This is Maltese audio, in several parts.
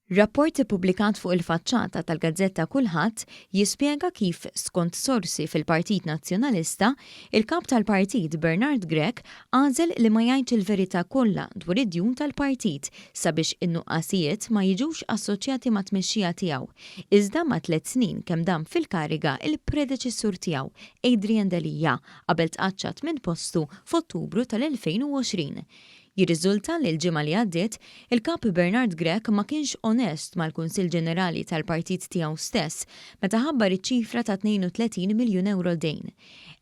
Rapport ippubblikat fuq il-faċċata tal-gazzetta Kullħadd jispjega kif, skont sorsi fil-Partit Nazzjonalista, il-Kap tal-Partit Bernard Grech għażel li ma jgħidx il-verità kollha dwar id-djun tal-partit sabiex in-nuqqasijiet ma jiġux assoċjati mat-tmexxija tiegħu, iżda ma' tlett snin kemm dam fil-kariga il-predeċessur tiegħu, Adrian Delia, qabel tqaċċat minn postu f'Ottubru tal-2020. Jirriżulta li l-ġimgħa li għaddiet, il-Kap Bernard Grech ma kienx onest mal-Kunsill Ġenerali tal-partit tiegħu stess meta ħabbar iċ-ċifra ta' 32 miljun ewro dejn.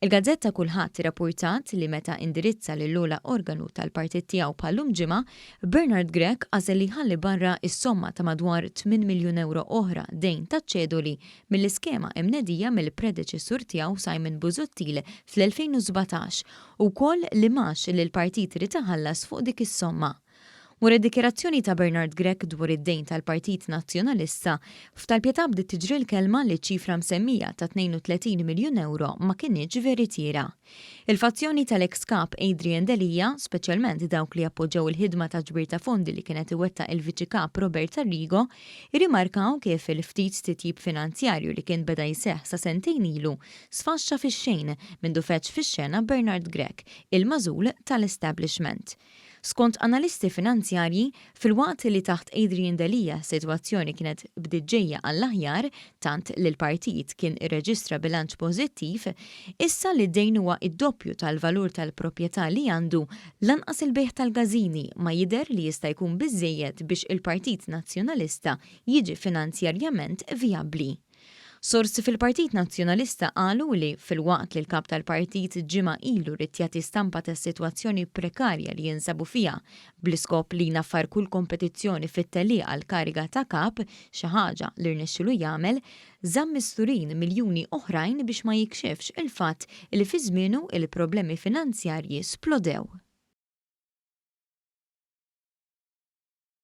Il-gazzetta Kullħadd irrappurtat li meta indirizza lill-ogħla organu tal-partit tiegħu bħal-lum ġimgħa, Bernard Grech għażel li jħalli barra s-somma ta' madwar 8 miljun ewro oħra dejn taċ-ċedoli mill-iskema imnedija mill-predeċessur tiegħu Simon Busuttil fl-2017 u wkoll l-imgħax li l-partit irid iħallas fuq dik is-somma. Wara d-dikjarazzjoni ta' Bernard Grech dwar id-dejn tal-Partit Nazzjonalista, f'Tal-Pietà bdiet tiġri l-kelma li ċ-ċifra msemmija ta' 32 miljun ewro ma kinitx veritiera. Il-fazzjoni tal-eks Kap Adrian Delia, speċjalment dawk li appoġġjaw il-ħidma ta' ġbir ta' fondi li kien qed iwettaq il-Viċi Kap Robert Arrigo, irrimarkaw kif il-ftit titjib finanzjarju li kien beda jseħħ sa sentejn ilu sfaxxa fix-xejn mindu feġġ fix-xena Bernard Grech, il-magħżul tal-establishment. Skont analisti finanzjarji, filwaqt li taħt Adrian Delia s-sitwazzjoni kienet bdiet ġejja għall-aħjar tant li l-partit kien irreġistra bilanċ pożittiv, issa li d-dejn huwa d-doppju tal-valur tal-proprjetà li għandu, lanqas il-bejgħ tal-każini ma jidher li jista' jkun biżżejjed biex il-Partit Nazzjonalista jiġi finanzjarjament vijabbli. Sorsi fil-Partit Nazzjonalista qalu li filwaqt li l-Kap tal-Partit ġimgħa ilu ried jagħti stampa tas-sitwazzjoni prekarja li jinsabu fiha bl-iskop li jnaffar kull kompetizzjoni fit-tellieqa għall-kariga ta' Kap, xi ħaġa li rnexxielu jagħmel, żamm misturin miljuni oħrajn biex ma jikxifx il-fatt li fi żmienu il-problemi finanzjarji splodew.